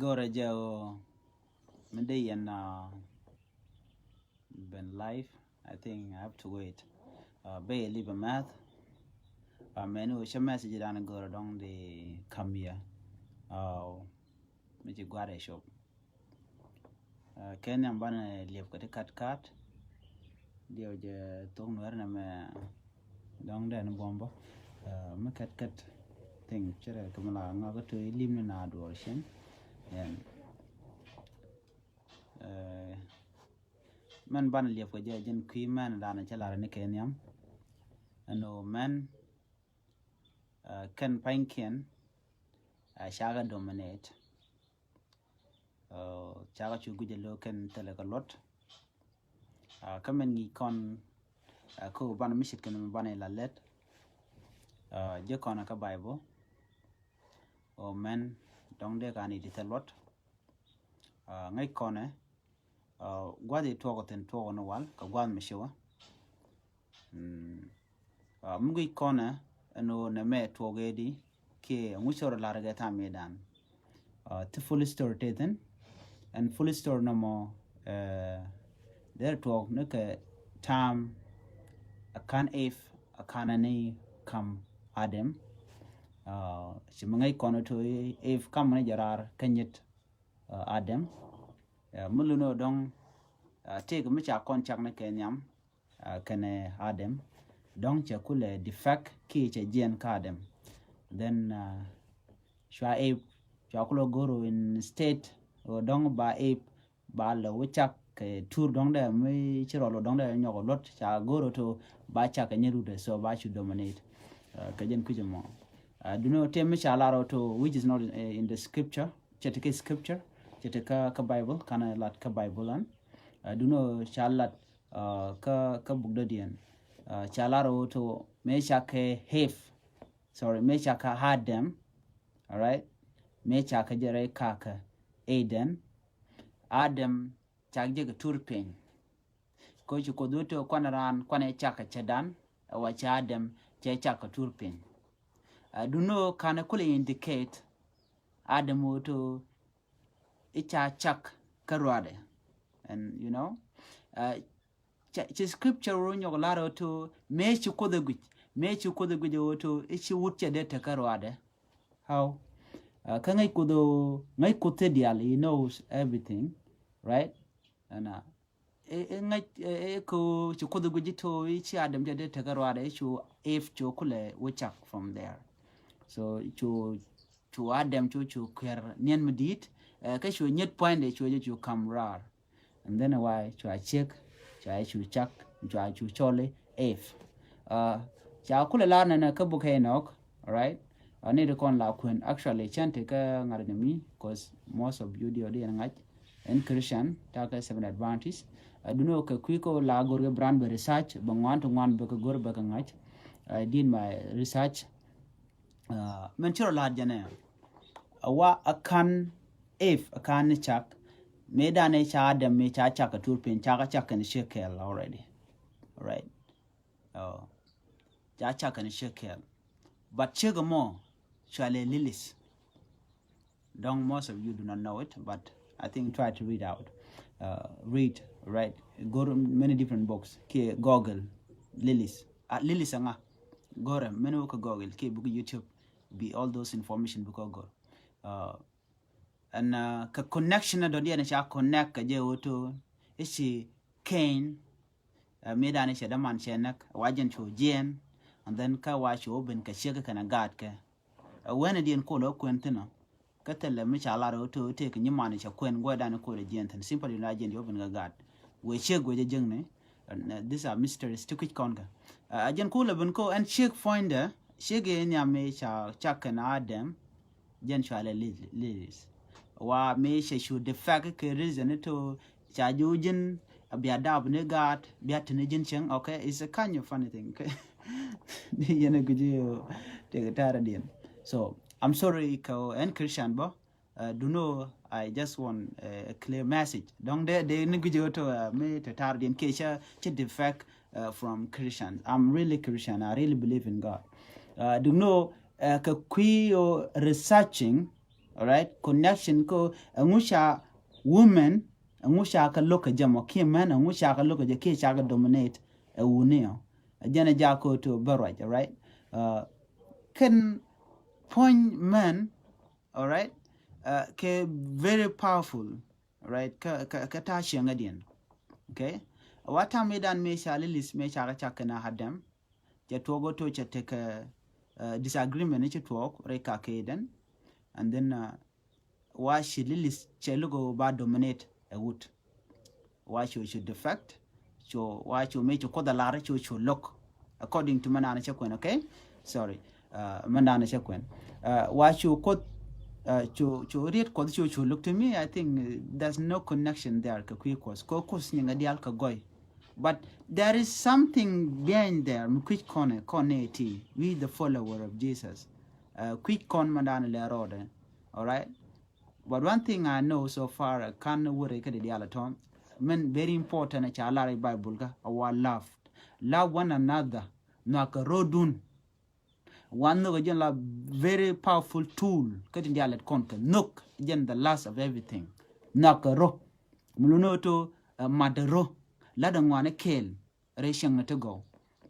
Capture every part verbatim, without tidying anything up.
Go̱rɛ jɛ ɣöö mi dee yɛn, uh, ben live. I think I have to wait. Uh, bɛ yɛ lip a mɛth. Uh, mɛni wä cä message dan go̱rɛ dɔŋ di kam yɛ. Uh, mi ci gua̱rɛ cop. Uh, kɛ nhiam banɛ liep kɛ ti kat kat. Diɛw jɛ thok nuɛr nɛ mɛ dɔŋ dɛn buɔmbä. Uh, mi kat kat thing cɛ rɛ kɛ mi la ŋa kä to ilim ni na duɔr cin. Ɛn, uh, mɛn banɛ liep kɛ jɛ jin kui̱ mɛn danɛ cɛ lar ni kɛ nhiam. Ɛn o mɛn, uh, kɛn pa̱nykiɛn, uh, cakɛ dominate. Uh, cakɛ cu guic ɛ lo̱ kɛn thilɛ kɛ luɔt. Uh, kä mɛn ŋi̱i̱c kɔn, uh, kä banɛ mi ce̱tkɛ ni mi banɛ la lɛt. Uh, jɛ kɔn kä Bible. O mɛn dɔŋ dee ka ni di thil luɔt. Uh, ŋäc kɔnɛ, uh, gua̱th i̱ tuɔk thi̱n tuɔk ni wal kɛ gua̱th mi ciwä. Mm. Uh, mi guic kɔnɛ ɛn ɣöö nɛ mɛ tuɔk ëëdi kiɛ ŋuc cɔr lar kɛ tham i̱ dan. Uh, ti full story te thi̱n. Ɛn full story nɔmɔ, uh, der tuɔk ni kɛ tam a kan Eve a kan ani kam Adam. Uh, ci mi ŋäc kɔnɛ to Eve kam ni jɛ rar kä nyit, uh, Adam. Uh, mi luni dɔŋ, uh, tëëk mi ca kɔn cak ni kɛ nhiam, uh, kɛnɛ Adam. Dɔŋ cɛ kulɛ defect kiɛ cɛ jiɛn kä Adam. Then, uh, cua Eve, cua kulɛ go̱r instead ɣöö dɔŋ ba Eve ba lɛ wä cak kɛ tur dɔŋ dɛ mi ci rɔl wä dɔŋ dɛ nyɔk wä luɔt ca go̱r wä to ba cak kɛ nyɛ rut dɛ so ba cu dominate. Uh, kɛ jɛn kui̱c mɔ. Uh, dunɛ wä tëë mi ca lar wä to which is not in, in the scripture. Cɛ ti kä scripture, cɛ ti kä, kä Bible, kanɛ lat kä Bible an. Uh, dunɛ wä ca lat, uh, kä, kä buk dɔ̱diɛn. Uh, ca lar wä to mëë ca kɛ Eve. Sorry, mëë ca kɛ Adam. All right. Mëë ca kɛ jɛ rɛy kakä Eden. Adam cak jɛ kɛ tur piny. Ko ci Kuoth wä to kuan raan kuan ɛ cak kɛ cɛ dan. Ɛ wa cɛ Adam cɛ cak kɛ tur piny. Uh, dunɛ wä kanɛ kulɛ indicate Adam wä to i̱ ca cak kä ruaadɛ. And, you know, uh, ca, ci scripture ro nyɔk lar ro to mëë ci Kuoth ɛ guic, mëë ci Kuoth ɛ guic ro to i̱ ci wut cɛ dee te kä ruaadɛ. How? Uh, kä ŋäc Kuoth ro, ŋäc Kuoth te dial, he knows everything, right? And, uh, ɛ, ɛ ŋäc, ɛ, ɛ ko ci Kuoth ɛ guic to i̱ ci Adam cɛ dee te kä ruaadɛ, i̱ cu Eve cu kulɛ wä cak from there. So cu, cu Adam cu, cu kuɛr niɛn mi di̱i̱t, ɛ, kä cu nyet pua̱nydɛ cu jɛ cu kam raar. And then why cua ciek, cua cu cak, cua cu cɔl i̱ Eve. Uh, ca kulɛ lar nɛnɛ kä buk ɛ Enok, all right? Uh, ni di kɔn la kuɛn, actually, cɛn ti kä ŋa̱t ni mi, 'cause most of you di ɔdi ɛn ŋa̱c, ɛn Christian, ta kä Seventh Adventist. Uh, dunɛ wä kɛ kui̱ kä la go̱r kɛ brand bɛ research, bɛ ŋuan ti ŋuan bɛ kɛ go̱r bɛ kɛ ŋa̱c. I did my research. Uh, mɛn ci rɔ la̱t jɛnɛ. A wa a kan Eve a kan ni cak. Mëë dan i̱ ca Adam mëë ca cak a tur piny, ca ka cak kɛn ciek kɛɛl already. All right. Oh. Ca cak kɛn ciek kɛɛl. But ciek mɔ, cua lɛ Lilith. Dɔŋ, most of you do not know it, but I think try to read out. Uh, read, right? Go to many different books. Kiɛ Google, Lilith. Ah, Lilith ɛ ŋa? Go̱rɛ, many book Google, kiɛ buk YouTube. Bi all those information buk Google. Uh, and, uh, kɛ connection ni dɔ̱diɛn ca connect kɛ jɛ wä to i̱ ci Cain, uh, mi dan i̱ cɛ däman cɛ näk, wa jɛn cu jiɛn, and then kä wa cu open kɛ ciek kɛnɛ gaat kɛ. Ɛ wɛnɛ diɛn kol ɛ kuɛn thi̱n ɔ. Kä thilɛ mi ca lar ɛ wä to tëëk nyiman cɛ kuɛn guɔcdan kol ɛ jiɛn thi̱n. Simply na jiɛn jɛ wä ben kɛ gaat. Wee ciek guecɛ jiäkni. These are mysteries ti kui̱c kɔn kɛ. Ɛ jiɛn kol ɛ ben ko ɛn ciek puɔ̱nydɛ, ciek ɛ nhiam mi ca cak kɛn Adam. Jiɛn cua lɛ Lilith. Wa mi cɛ cu defect kɛ reason to ca ji̱ wä ji̱n a bia dap ni gaat, bia te ni ji̱n cieŋ, okay? It's a kind of funny thing, okay? Yɛn a guici tëk ta̱rä diɛn. So, I'm sorry kɛ ɛn Christian bä. Uh, do know, I just want, uh, a clear message. Dɔ̱ŋ dee, dee ni guici to, uh, mi te ta̱rä diɛn kiɛ cä, cä defect, uh, from Christian. I'm really Christian. I really believe in God. Uh, do know, uh, kɛ kui̱ ɔ researching, Alright, connection ko ɛŋu ca women, ɛŋu ca kɛ lo̱k kɛ jɛ mɔ kiɛ män, ɛŋu ca kɛ lo̱k kɛ jɛ kiɛ ca kɛ dominate ɛ wuni ɔ. Ɛ jɛn ɛ jakä to bä ruac, alright. Uh, kɛn puɔ̱ny män, alright, uh, kɛ very powerful, alright, kɛ, kɛ, kɛ ta̱a̱ cieŋädiɛn. Okay. Wa ta̱a̱ mëëdan mëë ca Lilis mëë ca kɛ cak kɛn a Adam. Cɛ tuɔɔk ɔ to cɛ tekɛ, uh, disagreement ni cɛ tuɔɔk rɛy ka kɛ den. And then, uh, wa ci Lilis cɛ lo̱k ɔ ba dominate ɛ wut. Wa cu cu defect, cu wa cu mëë cu Kuoth a lar cu cu lo̱k. According to mɛ naan cɛ kuɛn, okay? Sorry. Uh, mɛ naan cɛ kuɛn. Uh, wa cu Kuoth, uh, cu, cu riet Kuɔth cu cu lo̱k. To me, I think, uh, there's no connection there kɛ kui̱ Kuɔth. Kɛ Kuoth nyiŋɛ diaal kɛ gɔy. But there is something behind there. Mi kui̱c kɔn ɛ, kɔn ɛ ti. We the follower of Jesus. Uh, kui̱c kɔn mɛ naan lɛ rɔɔdɛ. Alright? But one thing I know so far, uh, kan wurɛ kɛ di diaal a tɔm. Min very important, uh, ca lar i Bible ka, our love. Love one another. Nhɔakɛ rɔdun. Wan nhök ɛ jɛn la very powerful tool. Kä tin diaal lɛt kɔn kɛ nhök ɛ jɛn the last of everything. Nhɔakɛ rɔ. Mulunä to, uh, mat rɔ. Lat ɛ ŋuan ɛ kɛɛl. Rɛ cieŋ ni ti gɔw.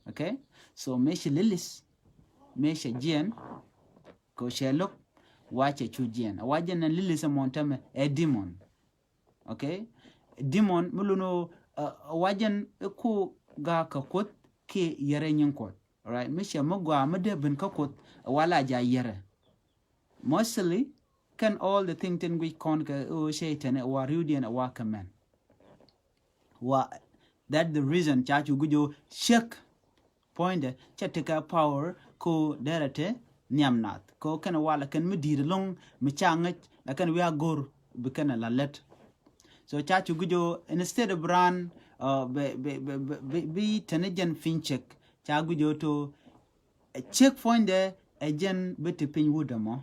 Okay? So mëë ci Lilis, mëë cɛ jiɛn, kɛ cɛ lo̱k, wa cɛ cu jiɛn. Wa jɛn ni Lilis ɛmɔ tämɛ ɛ demon. Okay? Demon mi lun ɣöö, uh, wa jɛn iku gaak kɛ Kuoth kiɛ yɛrɛ nyin Kuɔth. Alright? Mi cɛ mi gɔaa mi dee ben kä Kuoth, wa la ja yɛrɛ. Mostly, kɛn all the thing tin guic kɔn kɛ ɣöö cɛ tɛn ɛ wa riwdiɛn ɛ wa kɛ mɛn. Wa, that the reason ca cu guic ɣöö ciek puɔ̱nydɛ cɛ tekɛ power ko derɛ te nhiam nath. Ko kɛn walɛ kɛn mi di̱i̱t ɛlɔ̱ŋ mi ca ŋäc la kɛn wi̱i̱ a go̱r bi kɛn ɛ la lät. So ca cu guic ɣöö instead of raan, uh, bi, bi, bi, bi, bi, bi tɛn ɛ jɛn piny ciek, ca guic ɣöö to ɛ ciek puɔ̱nydɛ ɛ jɛn bi te piny wut ɛmɔ.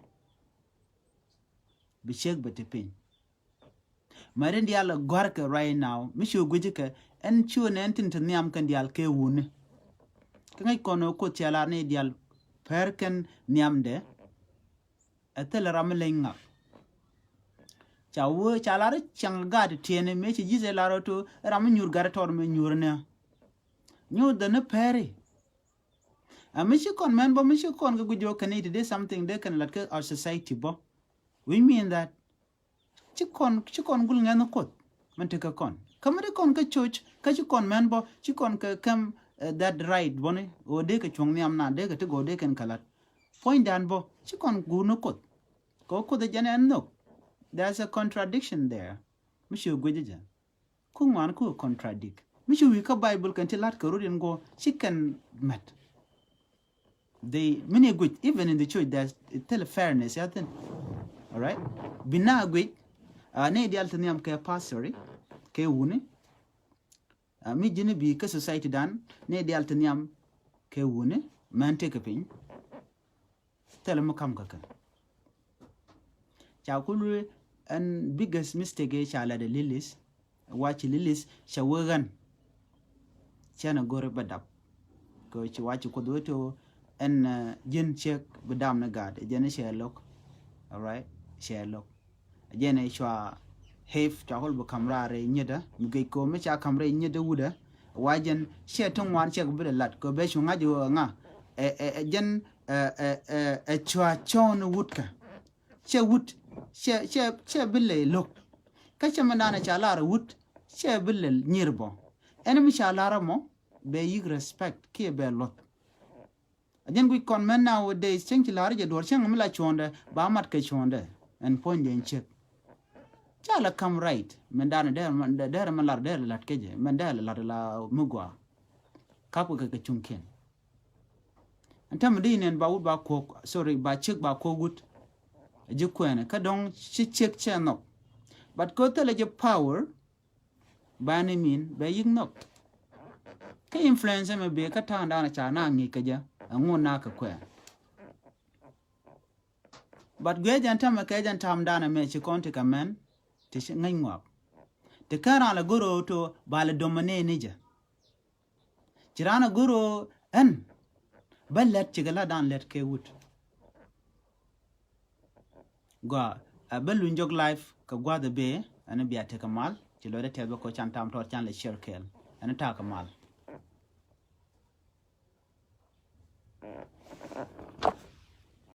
Bi ciek bi te piny. Mɛ rin diaal ɛ gɔ̱a̱rkɛ right now. Mi ci guic kɛ ɛn ci ɣöö nɛn tin te nhiam kɛn diaal kɛ wuni. Kä ŋäc kɔn ɣöö Kuoth cɛ lar ni diaal pɛr kɛn nhiamdɛ. Ɛ thilɛ ram mi leny ŋak. Ca wee ca lar cäŋ gaat tiɛni mëë ci Jesus lar ɣöö to ram mi nyuur gat tɔɔr mi nyuur ni. Nyuur dhɛ ni pɛri. Ɛ mi ci kɔn mɛn bä, mi ci kɔn kɛ guic ɣöö kɛn it dee something dee kɛn lat kä our society bä. We mean that ci kɔn, ci kɔn gul ŋɛn Kuoth mɛn tekɛ kɔn. Kä mi dee kɔn kä church, kä ci kɔn mɛn bä, ci kɔn kɛ kɛm, eh, that right bä ni ɣöö dee kɛ cuɔ̱ŋ nhiam na dee kɛ ti gɔw dee kɛn kɛ lat. Puɔ̱nydan bä ci kɔn guur ni Kuoth. Kɛ ɣöö Kuoth ɛ jɛn ɛn nhök. There's a contradiction there. Mi ci guic jɛ. Ku ŋuan ku contradict. Mi ci wi̱i̱ kä Bible kɛn ti lat kɛ rut in guɔ ci kɛn mɛt. They, mini guic, even in the church, there's still fairness, ya thin. All right? Bi na guic, uh, ni dial ti nhiam kɛ pastori, kɛ wuni. Uh, mi jini bi kɛ society dan, ni dial ti nhiam kɛ wuni, mɛn ti kɛ piny. Thilɛ mi kam kä kɛn. Ca kul ɛn biggest mistake ca lat ɛ Lilis. Wa ci Lilis cɛ wee ɣän. Cɛn ɛ go̱ri bɛ dap. Kɛ ci wa ci Kuoth wee to ɛn, eh, ji̱n ciek bi dam ni gaat. Ɛ jɛn cɛ lo̱k. All right? Cɛ lo̱k. Ɛ jɛn cua Eve cua kul bi kam raar rɛy nyietä. Mi gec ko mi ca kam rɛy nyietä wutdä. Wa jɛn cɛ ti ŋuan cɛ bi lɛ lat kɛ bɛ cu ŋa̱c ɣöö ŋa. Ɛ, ɛ, ɛ jɛn, ɛ, ɛ, ɛ, ɛ cua cɔɔn wutkä. Cɛ wut, cɛ, cɛ, cɛ bi lɛ lo̱k. Kä cɛ mi naan ca lar wut, cɛ bi lɛ nyir bɔ. Ɛn mi ca lar mɔ, bɛ yik respect, kiɛ bɛ luɔth. A jɛn guic kɔn mɛn nowadays, cieŋ ci lar jɛ duɔr, cieŋ mi la cuɔ̱ndɛ, ba mat kɛ cuɔ̱ndɛ. Ɛn puɔ̱nydɛ ɛn ciek. Ca la kam right, mɛn dan dɛr, dɛr mi lar, dɛr lat kɛ jɛ, mɛn dɛr lat la mi gɔaa. Kap kɛ kɛ cuŋkiɛn. Ɛn täämɛ di nɛn ba wut ba kuɔk, sorry, ba ciek ba kuɔk wut. Ji̱ kuɛɛnɛ, kä dɔ̱ŋ ci ciek cɛ nhɔk. But kɛ thilɛ jɛ power, ba ni min, bɛ yik nhɔk. Kä influence ɛmɛ bee kä ta̱a̱ŋ da̱a̱n ca na ŋi̱i̱c kɛ jɛ, ɛŋu na kɛ kuɛɛn. But guiɛ jɛn täämɛ kɛ jɛn ta̱a̱m da̱a̱n ɛmɛ ci kɔn ti kɛ mɛn, ti ci ŋäc ŋuak. Ti kɛn raan lɛ go̱r ɣöö to ba lɛ dominate ni jɛ. Ci raan a go̱r ɣöö ɛn bä lät cikɛ la dan lät kɛ wut. Gɔaa, Ɛ bä luny jɔk live kɛ gua̱th ɛ bee, ɛn bia tekɛ mal ci lɔcdä tɛth bä kɔ can tam tɔɔt can lɛ share kɛɛl. Ɛn ta̱a̱ kɛ mal.